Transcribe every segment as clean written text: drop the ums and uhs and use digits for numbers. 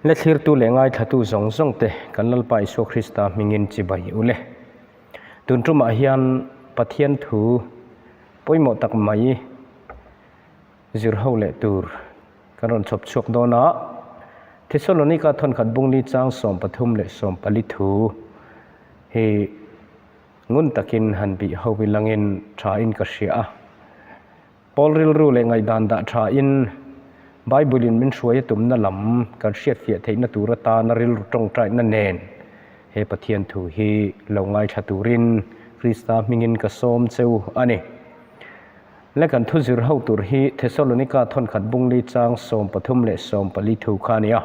Le thlirtu leh ngaithlatu zawng zawng te kan Lalpa Isua Krista hmingin chibai u le. Tun tumah hian Pathian thu pawimawh tak mai zir ho leh tur kan rawn chhawp chhuak dawn a. Thesalonika thawnkhat bungli chang 13 leh 14 thu hi ngun takin han bih ho ilangin thain ka hria a. Paul rilru leh ngaihdan dah thain Bible-in min hruai a tumna lam kan hriatfiah theihna tur atana rilru tawngtaina nen he Pathian thu hi lo ngaithla turin Krista hmingin ka sawm cheu a ni. Le kan thu zir ho tur hi Thesalonika thawnkhat bungli chang 13 leh 14 thu kha a ni a,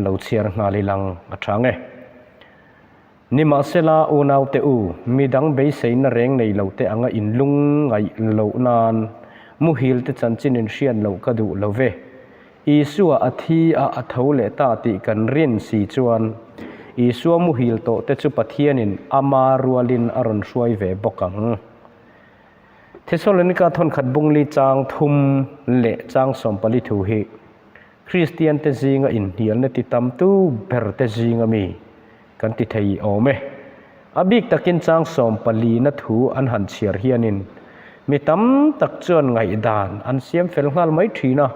lo chhiar nghal ilang a chang e. Nimahsela, unaute u, midang beiseina reng nei lote anga inlung ngaih loh nan muhilte chanchin inhriat loh ka duh lo ve. Isua a thi a, a tho leh ta tih kan rin si chuan, Isua muhil tawhte chu Pathianin ama rualin a rawn hruai ve bawk ang. Thesalonika thawnkhat bungli chang thum leh chang 14 thu hi Kristiante zinga inhnialna ti tamtu berte zinga mi kan ti thei awm e. A bik takin chang 14 na thu an han chhiar hianin mi tam tak chuan ngaihdan an siam fel nghal mai thin a.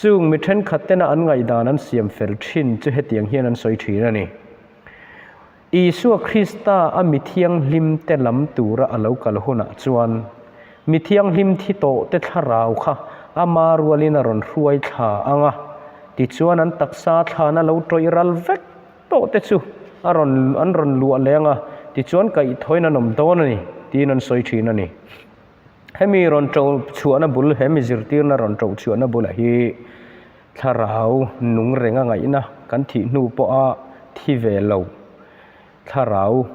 Chung mi thenkhat tena an ngaihdan an siam fel thin chu hetiang hian an sawi thin a ni. Isua Krista a mi thianghlim te lam tura a lo kal hunah chuan mi thianghlim thi tawh te thlarau kha ama rualin a rawn hruai thla ang a, tichuan an taksa thlan a lo tawih ral vek tawh te chu a rawn an rawn luah leh ang a, tichuan kaihthawin an awm dawn a ni tiin an sawi thin a ni. Hemi rawn to chhuahna bul, hemi zirtirna rawn to chhuahna bulah hi thlarau nung renga ngaihna kan thih hnu pawha thi ve lo thlarau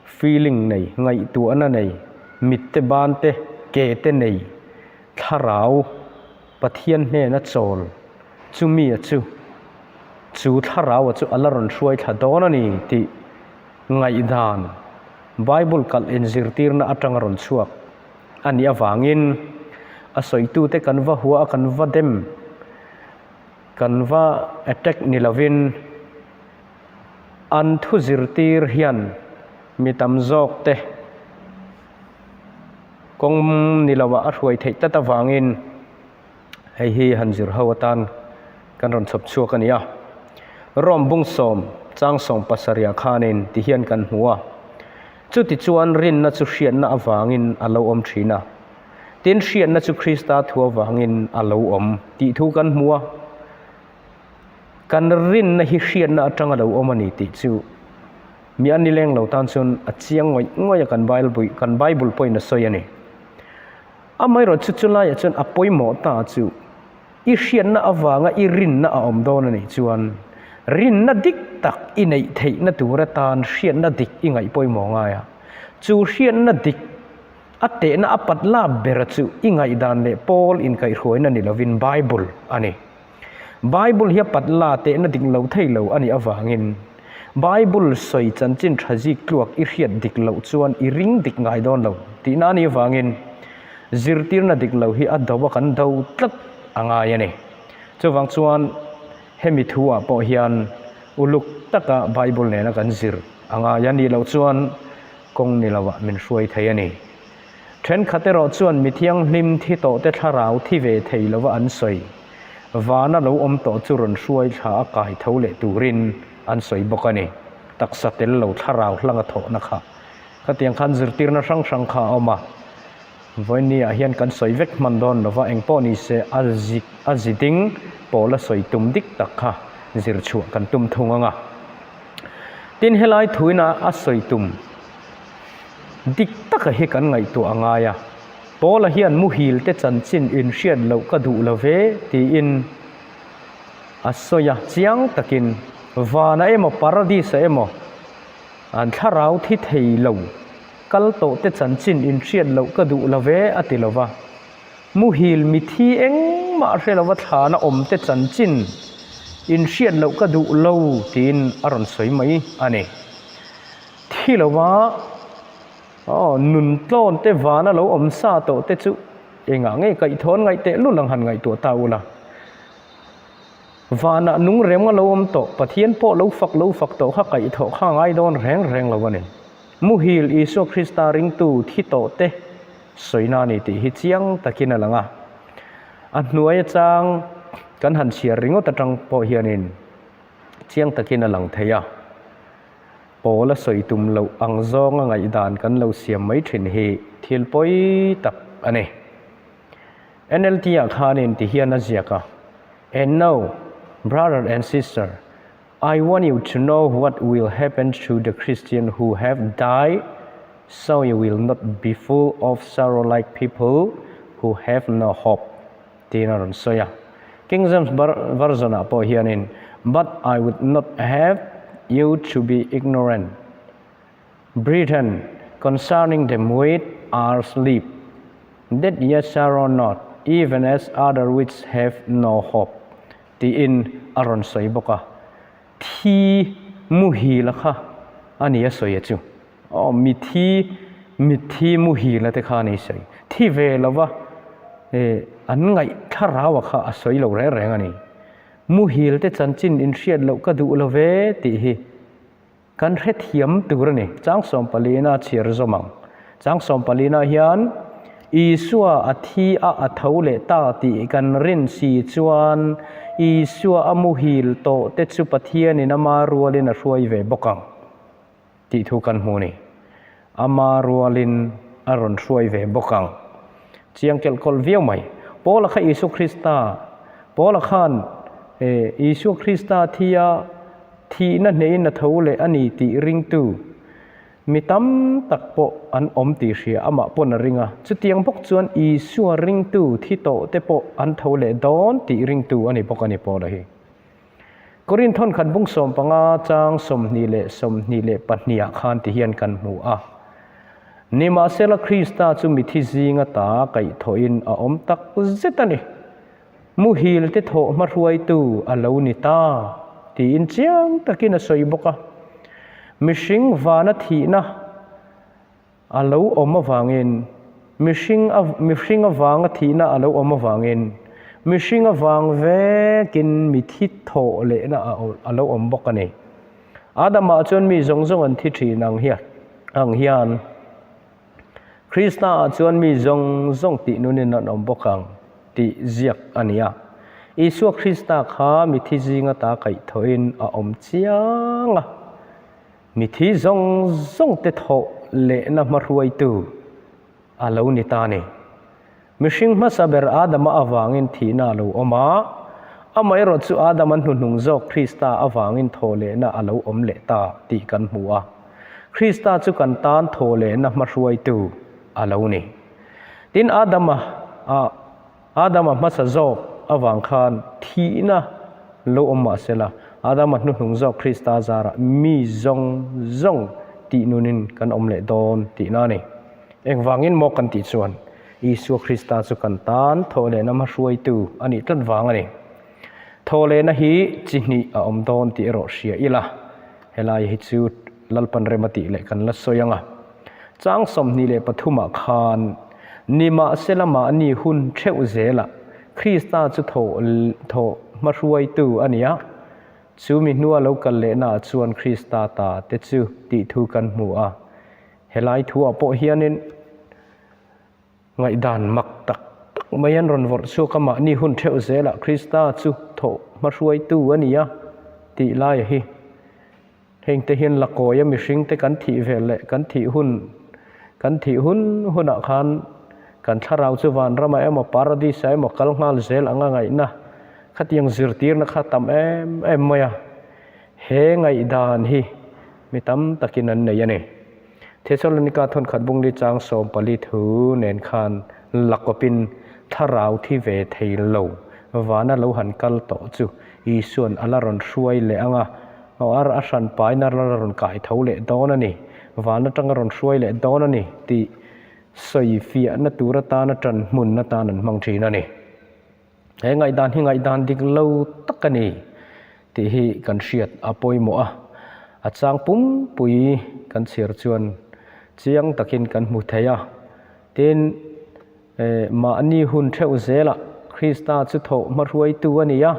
feeling nei, ngaihtuahna nei, mitte ban te, ke te nei thlarau Pathian hnena chawl chumi a chu, chu thlarau a chu a la rawn hruai thla dawn a ni tih ngaihdan Bible kalh inzirtirna atanga rawn chhuak a nih avangin a sawitute kan va hua a, kan va dem, kan va attack ni lovin an thu zirtir hian mi tam zawk te kawng ni lovah a hruai theih tlat avangin hei hi han zir ho atan kan rawn chhawp chhuak a ni a. Rome bung sawm chang 70 khanin ti hian kan hmu a, chuti chuan rinna chu hriatna avangin a lo awm thin a, tin hriatna chu Krista thu avangin a lo awm tih thu kan hmu a. Kan rinna hi hriatna atanga lo awm a ni tih chu mi a nileng lo tan chuan a chiang ngawih ngawih a kan Bible kan Bible pawhin a sawi a ni. Amaherawhchu chu chulaiah chuan a pawimawh ta chu i hriatna avanga i rinna a awm dawn a nih chuan rinna dik tak i neih theihna tur atan hriatna dik i ngaih pawimawh ngai a. Chu hriatna dik a tehna a pat lap bera chu i ngaihdan leh pawl inkaihhruaina ni lovin Bible a ni. Bible hi a pat la tehna dik lo thei lo a nih avangin Bible sawi chanchin tha zik tluak i hriat dik loh chuan i ring dik ngai dawn lo tihna a nih avangin zirtirna dik lo hi a do a kan do tlat a ngai a ni. Chuvang chuan hemi thu ah pawh hian uluk taka Bible nena kan zir a ngai a nih loh chuan kawng ni lovah min hruai thei a ni. Thenkhat erawh chuan mi thianghlim thi tawh te thlarau thi ve thei lova an sawi. Vana lo awm tawh chu rawn hruai thla a kai tho leh turin an sawi bawk a ni. Taksa tel lo thlarau hlanga thawhna kha. Khatiang khan zirtirna hrang hrang kha a awm a. Vawiin ah hian kan sawi vek hman dawn lova engpawh ni se a zik a zi ding pawla sawi tum dik tak kha zir chhuah kan tum thung ang a. Tin helai thuin a a sawi tum. Dik taka hi kan ngaihtuah a ngai a, Paula hian muhil te chanchin inhriat loh ka duh lo ve tiin a sawi a, chiang takin vana emaw paradis-a emaw an thlarau thi thei lo kal tawh te chanchin inhriat loh ka duh lo ve a ti lo va, muhil mithi engmah hre lova thlana awm te chanchin inhriat loh ka duh lo tiin a rawn sawi mai a ni. Thi lova aw nun tlawn te vana lo awm sa tawh te chu engah nge kaih thawn ngaih teh lul ang han ngaihtuah ta ula. Vanah nung reng a lo awm tawh, Pathian pawh lo fak lo fak tawh kha kaihthawh kha a ngai dawn reng reng lo a ni. Muhil Isua Krista ringtu thi tawh te sawina a ni tih hi chiang takin a lang a. A hnuai atang kan han chhiar ringawt atang pawh hianin chiang takin a lang thei a. Pawl a sawi tum loh ang zawnga ngaihdan kan lo siam mai thin hi thil pawi tak a ni. NLT ah khanin ti hian a ziak a, And now, brother and sister, I want you to know what will happen to the Christian who have died so you will not be full of sorrow like people who have no hope tiin a rawn sawi a. King James Version ah pawh hianin But I would not have you to be ignorant, brethren, concerning them which are asleep, that ye sorrow not, even as other which have no hope tiin a rawn sawi bawk a. Thi muhil a kha a ni a sawi a chu. Aw, mithi, mitthi muhil a te kha a ni sawi. Thi ve lova eh an ngaih thlarau a kha a sawi lo reng reng a ni. Muhil te chanchin inhriat loh ka duh lo ve tih hi kan hrethiam tur a ni. Chang sawmpalina chhiar zawm ang. Chang sawmpalina hian Isua a thi a a tho leh ta tih kan rin si chuan Isua a muhil tawh te chu Pathianin ama rualin a hruai ve bawk ang tih thu kan hmu a ni. Ama rualin a rawn hruai ve bawk ang. Chiang kelh kawlh viau mai. Paula kha Isua Krista, Paula khan Isua Krista thi a thihna hneihin a tho leh a ni tih ringtu Mi tam tak pawh an awm tih hria amah pawn a ring a, chutiang bawk chuan Isua ringtu thi tawh te pawh an tho leh dawn tih ringtu a ni bawk a ni Paula hi. Korinth thawnkhat bung 15 chang 22 ah khan ti hian kan hmu a, Nimahsela Krista chu mithi zinga ta kaihthawhin a awm tak zet a ni. Muhil te thawh hmahruaitu a lo ni ta tiin chiang takin a sawi bawk a. Mihring vana thihna a lo awm avangin, mihring a mihring avanga thihna a lo awm avangin, mihring avang vekin mithi thawh lehna a lo awm bawk a ni. Adamah chuan mi zawng zawng an thi thin ang hian ang hian. Krista-ah chuan mi zawng zawng tih nunin an awm bawk ang tih ziak a ni a. Isua Krista kha mithi zinga ta kaihthawhin a awm chiang a. Mithi zawng zawngte thawh lehna hmahruaitu a lo ni ta a ni. Mihring hmasa ber Adama avangin thihna a lo awm a, amaherawh chu Adama hnuhnung zawk Krista avangin thawhlehna a lo awm leh ta tih kan hmu a. Krista chu kan tan thawhlehna hmahruaitu a lo ni. Tin, Adama a Adama hmasa zawk avang khan thihna lo awm mah sela, Adama hnuhnung zawk Krista zarah mi zawng zawng tih nunin kan awm leh dawn tihna a ni. Engvangin maw kan tih chuan Isua Krista chu kan tan thawhlehna hmahruaitu a nih tlat vang a ni. Thawhlehna hi chi hnih a awm dawn tih erawh hria ila, helai hi chu Lalpan rem a tih leh kan la sawi ang a. Chang 23 ah khan nimahsela mahni hun theuh zelah Krista chu thawh thawh hmahruaitu a ni a, chu mi hnua lo kal lehnaah chuan Krista ta te chu tih thu kan hmu a. Helai thuah pawh hianin ngaihdan mak tak tak mai an rawn vawrh chhuak a, mahni hun theuh zelah Krista chu thawh hmahruaitu a ni a tih laia hi. Hengte hian lakawia mihringte kan thih vel leh kan thih hun kan thih hun hunah khan kan thlarau chu vanramah emaw paradise-ah emaw kal nghal zel anga ngaihna khatiang zirtirna kha tam em em mai a. He ngaihdan hi Mi tam takin an nei a ni. Thesalonika thawnkhat bungli chang 14 thu nen khan lakawpin thlarau thi ve thei lo vana lo han kal tawh chu Isua'n a la rawn hruai leh ang a, aw a hran paina a la rawn kai tho leh dawn a ni, van atanga rawn hruai leh dawn a ni tih sawi fiahna tur atana ṭan hmun atan an hmang ṭhin a ni. He ngaihdan hi ngaihdan dik lo tak a ni tih hi kan hriat a pawimawh a, a chang pumpui kan chhiar chuan chiang takin kan hmu thei a. Tin, eh, mahni hun theuh zelah Krista chu thawh hmahruaitu a ni a,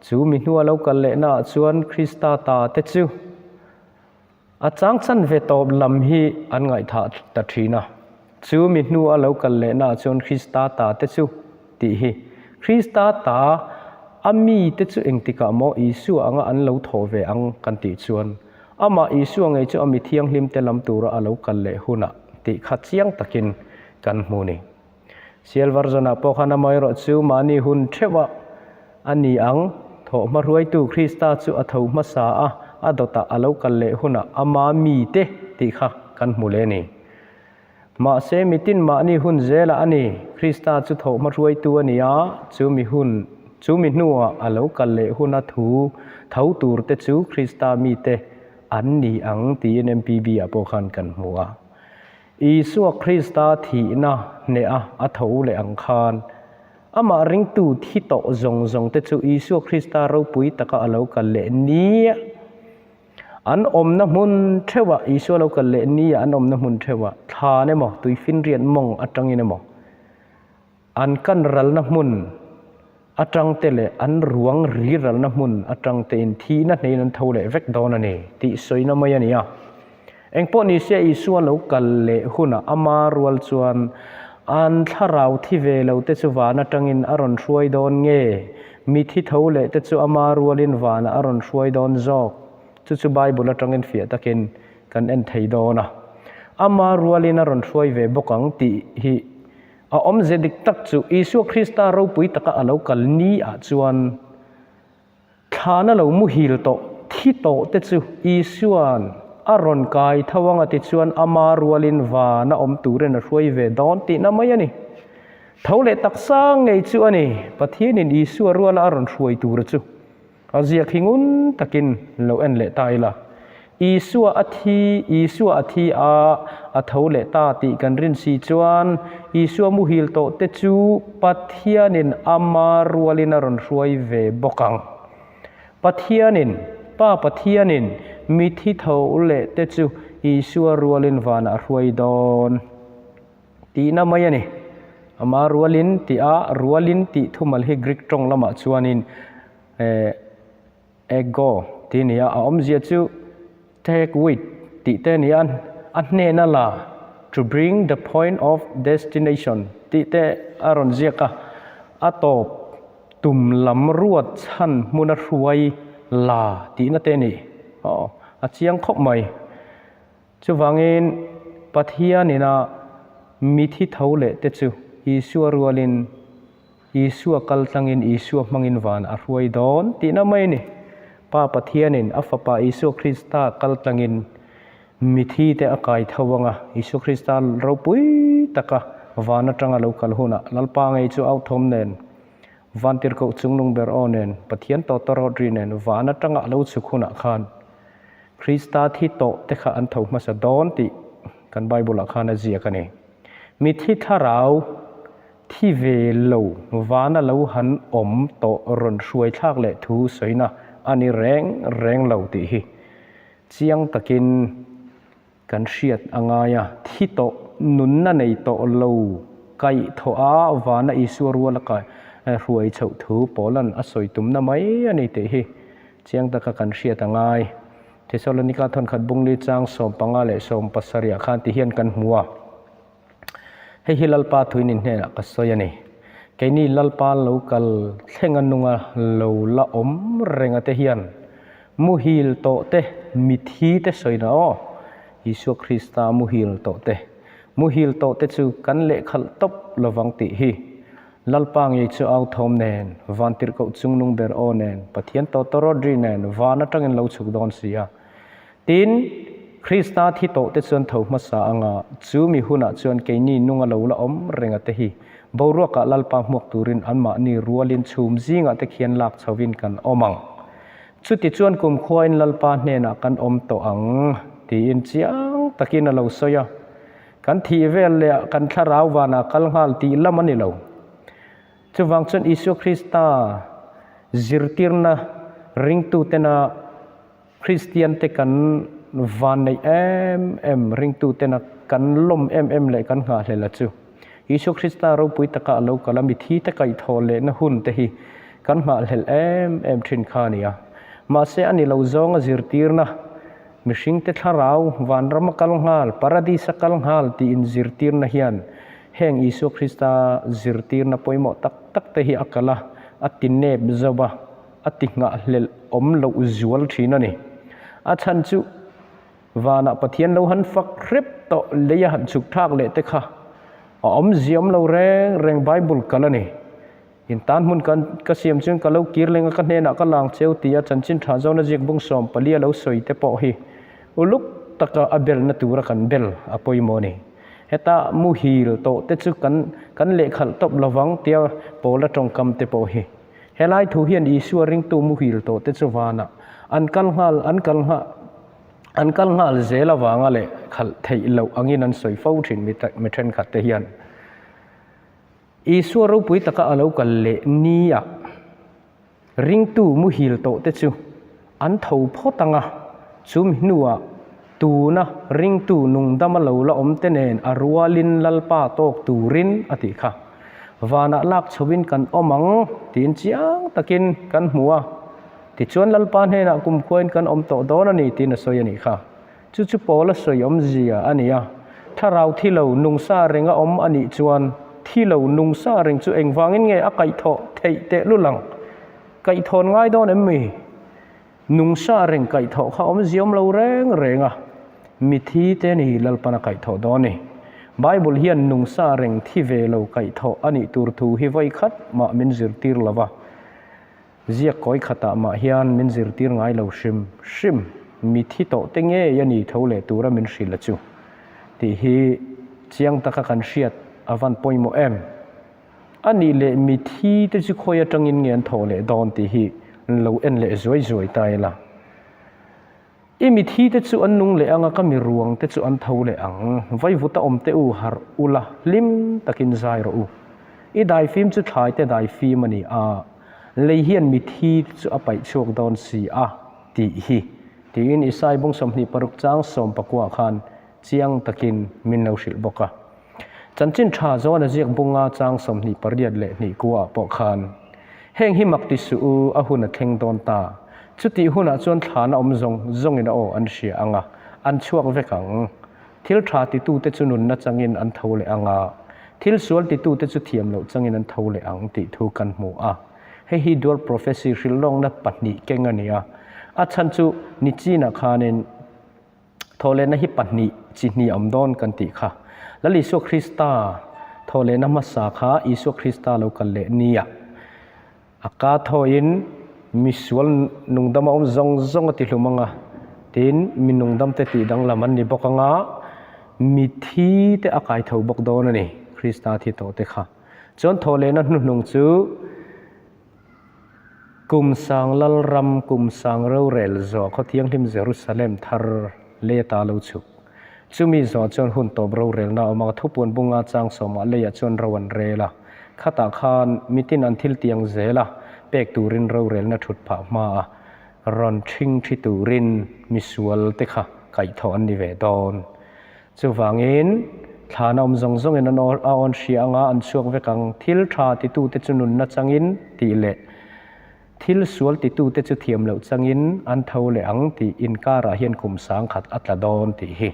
Chu mi hnua lo kal lehnaah chuan Krista ta te chu a chang chanve tawp lam hi an ngaihthah ta thin a. Chu mi hnua lo kal lehnaah chuan Krista ta te chu tih hi Krista ta a mi te chu engtikah maw Isua anga an lo thawh ve ang kan tih chuan amah Isua ngei chu a mi thianghlim te lam tura a lo kal leh hunah tih kha chiang takin kan hmu ni. Sial version-ah pawh khan amaherawh chu mahni hun theuhah a ni ang. Thawhhma hruaitu Krista chu a tho hmasa a, a dawtah a lo kal leh hunah ama mite tih kha kan hmu leh a ni. Mahse, mitin mahni hun zelah a ni. Krista chu thawhhma hruaitu a ni a, chu mi hun, chu mi hnuah a lo kal leh huna thu tho turte chu Krista mite an ni ang tiin MPB-ah pawh khan kan hmu a. Isua Krista thihna hneha a tho leh ang khan, amah ringtu thi tawh zawng zawng te chu Isua Krista ropui taka a lo kal leh nia an awmna hmun theuhah, Isua lo kal leh nia an awmna hmun theuhah, thlan emaw, tuifinriat mawng atangin emaw, an kan ralna hmun atang te leh an ruang ri ralna hmun atang tein thihna hnein an tho leh vek dawn a ni tih sawina mai a ni a. Engpawh ni se Isua lo kal leh hunah ama rual chuan an thlarau thi ve lo te chu van atangin a rawn hruai dawn nge? Mithi tho leh te chu ama rualin vanah a rawn hruai dawn zawk? Chu chu Bible atangin fiah takin kan en thei dawn a. Ama rualin a rawn hruai ve bawk ang tih hi A awmze dik tak chu Isua Krista ropui taka a lo kal ni ah chuan thlana lo muhil tawh, thi tawh te chu Isua'n a rawn kai tho anga tichuan ama rualin van a awm turin a hruai ve dawn tihna mai a ni. Tho leh taksa ngei chu a ni, Pathianin Isua ruala a rawn hruai tur chu. A ziak hi ngun takin lo en leh ta ila. Isua a thi, Isua a thi a, a tho leh ta tih kan rin si chuan Isua muhil tawh te chu Pathianin ama rualin a rawn hruai ve bawk ang. Pathianin, Pa Pathianin mithi tho leh te chu Isua rualin vanah a hruai dawn. Tihna mai a ni. Ama rualin tih a, rualin tih thumal hi Greek tawng lamah chuanin eh ego tih a ni a, a awmzia chu take with tih te a ni a, a hnena la, to bring the point of destination tih te a rawn ziak a, a tawp tum lam ruat chhan hmuna hruai la tihna te a ni. Aw, a chiang khawp mai. Chuvangin, Pathianin a mithi tho leh te chu Isua rualin, Isua kal tlangin, Isua hmangin van a hruai dawn tihna mai a ni. Pa Pathianin a Fapa Isua Krista kal tlangin mithi te a kai tho ang a, Isua Krista ropui taka van atanga lo kal hunah Lalpa ngei chu authawm nen, Vantirhkoh chungnung ber aw nen, Pathian tawtawrawt ri nen van atanga a lo chhuk hunah khan Krista thi tawh te kha an tho hmasa dawn tih kan Bible ah khan a ziak a ni. Mithi thlarau thi ve lo vana lo han awm tawh rawn hruai thlak leh thu sawina a ni reng reng lo tih hi chiang takin kan hriat a ngai a. Thi tawh nunna nei tawh lo kaih thawh a vana Isua rual a kai hruai chhoh thu Paula'n a sawi tumna mai a ni tih hi Chiang taka kan hriat a ngai. Thesalonika thawnkhat bungli chang 15 leh 70 ah khan ti hian kan hmu a. Hei hi Lalpa thuinin hnenah ka sawi a ni. Keini Lalpa lo kal thlenga nunga lo la awm renga te hian muhil tawh te, mithi te sawina aw, Isua Krista muhil tawh te, muhil tawh te chu kan lehkhalh tawp lovang tih hi Lalpa ngei chu au thawm nen, van tirhkoh chungnung ber aw nen, Pathian tawtawrawt ri nen van atangin lo chhuk dawn si a. Tin, Krista thi tawh te chuan tho hmasa anga chu mi hunah chuan keini nunga lo la awm renga te hi boruakah Lalpa hmuak turin anmahni rualin chhum zingah te khian lak chhovin kan awm ang. Chuti chuan kumkhuain Lalpa hnenah kan awm tawh ang, tiin chiang takin a lo sawi a. Kan thih vel leh kan thlarau vanah kal nghal tih lam a ni lo. Chuvang chuan Isua Krista zirtirna ringtutena Kristiante kan van neih em em, ringtutena kan lawm em em leh kan nghahhlel a chu. Isua Krista ropui taka a lo kal a, mithi te kaihthawh lehna hun te hi kan nghahhlelh em em thin kha a ni a. Mahse a ni lo zawnga zirtirna, mihringte thlarau vanrama kal nghal, paradis-a kal nghal tih inzirtirna hian heng Isua Krista zirtirna pawimawh tak tak te hi a kal a, a ti nep zo va, a ti nghahhlelh awm loh zual thin a ni. A chhan chu Vanah Pathian lo han fak hrep tawh lei a han chhuk thlak leh te kha a awmzia awm lo reng reng Bible kal a ni. In tan hmun kan ka siam chuan ka lo kir leng a ka hnenah ka lang cheu ti a chanchin tha zawn a ziak bung 14 a lo sawi te pawh hi uluk taka a belna tura kan bel a pawimawh a ni. Heta muhil tawh te chu kan kan lehkhalh tawp lovang tia Paula tawngkam te pawh hi. Helai thu hian Isua ringtu muhil tawh te chu vanah an kal nghal an kal nghal an kal nghal zel avanga leh khalh theih loh angin an sawi fo thin mi mi thenkhat te hian. Isua ropui taka a lo kal leh nia ringtu muhil tawh te chu an tho phawt ang a, chumi hnuah tuna ringtu nungdama lo la awm te nen a rualin Lalpa tawk turin a tih kha. Vanah lak chhoin kan awm ang tiin chiang takin kan hmu a, tichuan Lalpa hnenah kumkhuain kan awm tawh dawn a ni tiin a sawi a nih kha. Chu chu Paula sawi awmzia a ni a, thlarau thi lo nungsa renga awm a nih chuan thi lo nungsa reng chu engvangin nge a kaihthawh theih tehlul ang? Kaihthawn ngai dawn em mi? Nungsa reng kaihthawh kha awmzia awm lo reng reng a, mithi te ni Lalpan a kaihthawh dawn ni. Bible hian nungsa reng thi ve lo kaihthawh a nih tur thu hi vawi khat mah min zirtir lo va. Ziak kawi khatah mah hian min zirtir ngai lo hrim hrim, mi thi tawh te ngei a ni tho leh tura min hrilh a chu tih hi chiang taka kan hriat a van pawimawh em? A nih leh mi thi te chu khawi atangin nge an thawh leh dawn tih hi lo en leh zuai zuai ta ila. I mi thi te chu an nung leh ang a, ka mi ruang te chu an tho leh ang. Vaivuta awm te u harh ula, hlim takin zai rawh u. I daifim chu thlai te daifim a ni a, lei hian mi thi te chu a paih chhuak dawn si a, tih hi. Tiin Isai bung 26 chang 19 khan chiang takin min lo hrilh bawk a. Chanchin tha zawn a ziak bunga chang 28 leh hnih kuaah pawh khan, Heng hi mak ti suh u, a hun a thleng dawn ta. Chutih hunah chuan thlana awm zawng zawngin a aw an hria ang a, an chhuak vek ang. Thil tha titute chu nunna changin an tho leh ang a, thil sual titute chu thiam loh changin an tho leh ang tih thu kan hmu a. Hei hi dual prophecy hrilhlawkna pahnih keng a ni a. A chhan chu nichinah khanin, Thawhlehna hi pahnih chi hnih a awm dawn kan tih kha. Lal Isua Krista thawhlehna hmasa kha Isua Krista lo kal leh nia. A ka thawiin misual nungdam a awm zawng zawng a ti hlum ang a, tin mi nungdamte tih danglam an ni bawk ang a, mithi te a kai tho bawk dawn a ni, Krista thi tawh te kha. Chuan thawhlehna hnuhnung chu Kum sang Lalram, kum sang rorel zawh khaw thianghlim Jerusalem thar leta lo chhuk. Chumi zawh chuan hun tawp rorelna a awm a, thupuan bunga chang sawmah leiah chuan ro an rel a. Khatah khan mitin an thil tiang zel a, pek turin rorelna thut phah hma a, rawn ṭhing ṭhi turin misual te kha kaihthawh an ni ve dawn. Chuvangin, thlana awm zawng zawngin an a awn hria anga an chhuak vek ang. Thil tha titute chu nunna changin tih leh thil sual titute chu thiam loh changin an tho leh ang tih inkarah hian kum sangkhat a tla dawn tih hi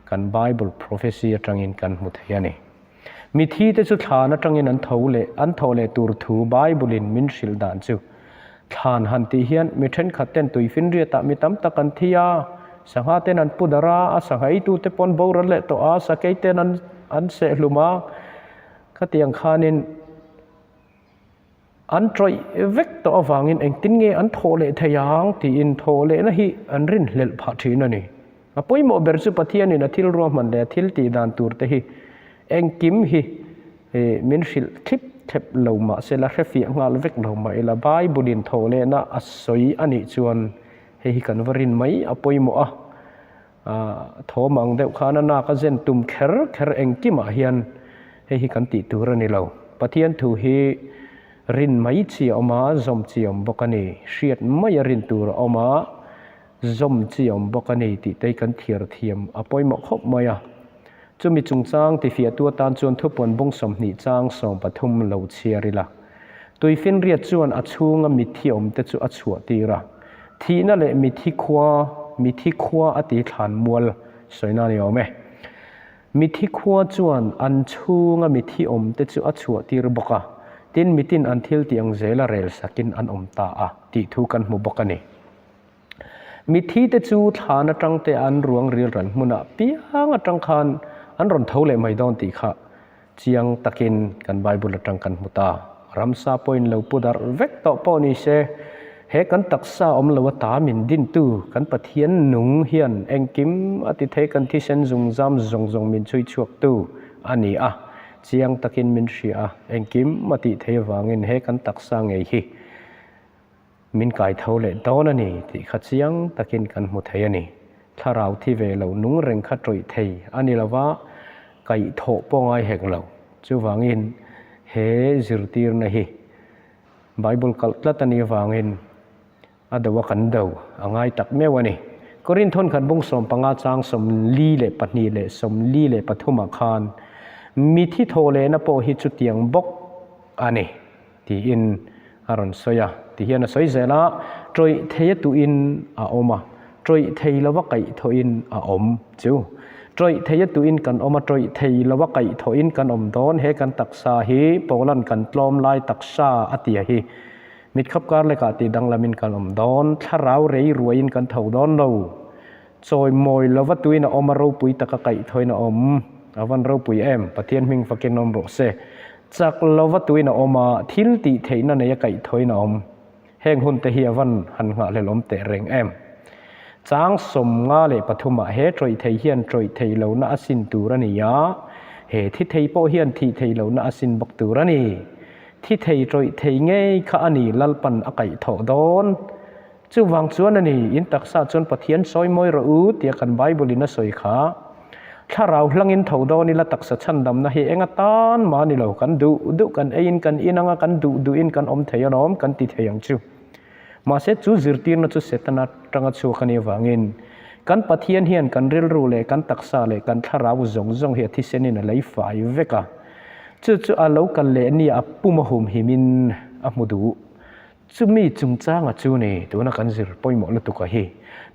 kan Bible prophecy atangin kan hmu thei a ni. Mithite chu thlan atangin an tho leh an thawh leh tur thu Bible-in min hrilh dan chu thlan han tih hian mi thenkhat ten tuifinriatah mi tam tak an thi a, sangha ten an pu darh a, a sangha eitute pawh an boral leh tawh a, sakei ten an an sehhlum a, khatiang khanin An tawih vek tawh avangin engtin nge an thawh leh thei ang tiin thawh lehna hi an rinhlelh phah thin a ni. A pawimawh ber chu Pathianin a thil ruahman leh a thil tih dan tur te hi engkim hi min hrilh thlip thlep lo mah se la hrefiah nghal vek lo mah ila Bible-in thawh lehna a sawi a nih chuan hei hi kan va rin mai a pawimawh a. Thawm ang deuh khan a nak a zen tum kher kher engkimah hian hei hi kan tih tur a ni lo. Pathian thu hi rin mai chi a awm a, zawm chi a awm bawk a ni. Hriat mai a rin tur a awm a, zawm chi a awm bawk a ni tih te hi kan thiar thiam a pawimawh khawp mai a. Chumi chungchang tifiahtu atan chuan thupuan bung 20 chang 13 lo chhiar ila. Tuifinriat chuan a chhunga mitthi awmte chu a chhuahtir a. Thihna leh mitthi khua, mitthi khua a ti thlan mual sawina a ni awm e. Mitthi khua chuan an chhunga mitthi awmte chu a chhuahtir bawk a, tin mitin an thil tih ang zela rel sakin an awm ta a tih thu kan hmu bawk a ni. Mitthi te chu thlan atang te an ruang ril ran hmunah piang atang khan an rawn tho leh mai dawn tih kha chiang takin kan Bible atang kan hmu ta. Ramsa pawhin lo pu darh vek tawh pawh ni se, he kan taksa awm lo ata min dintu kan Pathian nung hian engkim a ti thei kan thisen zungzam zawng zawng min chhui chhuaktu a ni a, chiang takin min hria a, engkim a tih thei avangin he kan taksa ngei hi Min kai tho leh dawn a ni tih kha chiang takin kan hmu thei a ni. Thlarau thi ve lo nung reng kha tawih thei a ni lova, kaih thawh pawh ngai hek lo. Chuvangin he zirtirna hi Bible kalh tlat a nih avangin a do a kan do a ngai tak meuh a ni. Korinth thawnkhat bung 15 chang 42 leh 43 ah khan mithi thawh lehna pawh hi chutiang bawk a ni. Tiin a rawn sawi a. Ti hian a sawi zel a, Tawih thei a tuhin a awm a, tawih thei lova kaih thawhin a awm chu. Tawih thei a tuhin kan awm a, tawih thei lova kaih thawhin kan awm dawn. He kan taksa hi Paula'n kan tlawm lai taksa a tia hi mitkhap kar lekah tih danglamin kan awm dawn. Thlarau rei ruaiin kan tho dawn lo. Chawi mawi lova tuin a awm a, ropui taka kaih thawin a awm. A van ropui em? Pathian hming fakin awm rawh se. Chak lova tuin a awm a, thil tih theihna nei a kaih thawin a awm. Heng hun te hi a van han nghahhlelh awm teh reng em? Chang 53 ah he tawih thei hian tawih thei lohna a sin tur a ni a, he thi thei pawh hian thih thei lohna a sin bawk tur a ni. Thi thei tawih thei ngei kha a ni Lalpan a kaih thawh dawn. Chuvang chuan a ni, in taksa chuan Pathian sawi mawi rawh u tia kan Bible in a sawi kha. Thlarau hlangin tho dawn ila taksa chhandamna hi eng atan mah a ni lo, kan duh duh kan eiin kan in anga kan duh duhin kan awm thei alawm kan ti thei ang chu. Mahse chu zirtirna chu Setana tanga chhuak a nih avangin kan Pathian hian kan rilru leh kan taksa leh kan thlarau zawng zawng hi a thisenin a lei fai vek a. Chu chu a lo kal leh nia a pum a humhimin a hmu duh. Chumi chungchanga chu ni, tuna kan zir pawimawh lutuk a hi.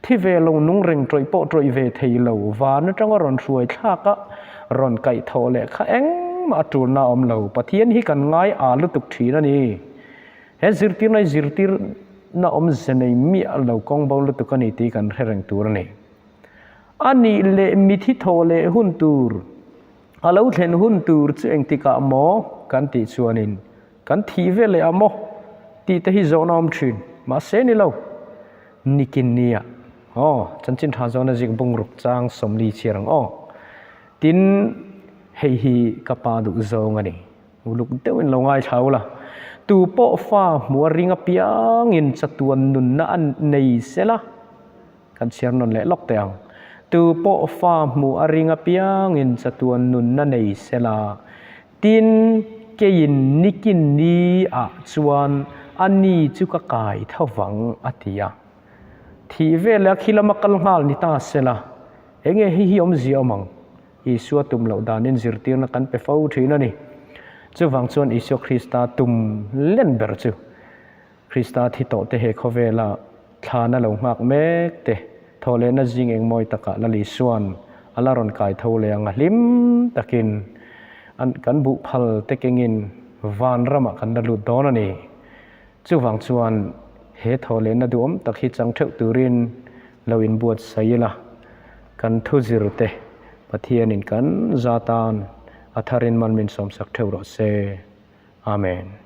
Thi ve lo nung reng tawih pawh tawih ve thei lo, van atanga rawn hruai thlak a, rawn kaih thawh leh kha engmah a tulna a awm lo. Pathian hi kan ngai a lutuk thin a ni. He zirtirna hi zirtirna awmze nei miah lo kawng bo lutuk a ni tih kan hre reng tur a ni. A nih leh mithi thawh leh hun tur, a lo thlen hun tur chu engtikah maw kan tih chuanin Kan thih ve leh a maw? tih te hi zawhna awm thin. Mahse ni lo. Nikin nia. Aw, chanchin tha zawhna zik bungruk chang 40 chhiar ang aw. Tin, hei hi ka pa duh zawng a ni. Uluk deuhin lo ngaithla ula. Tu pawh fa hmuh a ring apiangin chatuan nunna a nei sela. Kan chhiar nawn leh lawk teh ang. Tu pawh fa hmuh a ring apiangin chatuan nunna nei sela. Tin, keiin nikin ni ah chuan a ni chu ka kai tho vang, a ti a. Thih veleh a khi lama kal nghal ni ta sela, enge hei hi awmzia awm ang? Isua tum loh danin zirtirna kan pe fo thin a ni. Chuvang chuan Isua Krista tum len ber chu Krista thi tawh te he khawvela thlana lo nghak mek te thawhlehna zing eng mawi takah Lal Isua'n a la rawn kai tho leh ang a hlim takin an kan buh phal te kengin van ramah kan la lut dawn a ni. Chuvang chuan he thawhlehna duhawm tak hi chang theuh turin lo inbuatsaih ila kan thu zir te Pathianin kan za tan a tharin man min sawmsak theuh rawh se. Amen.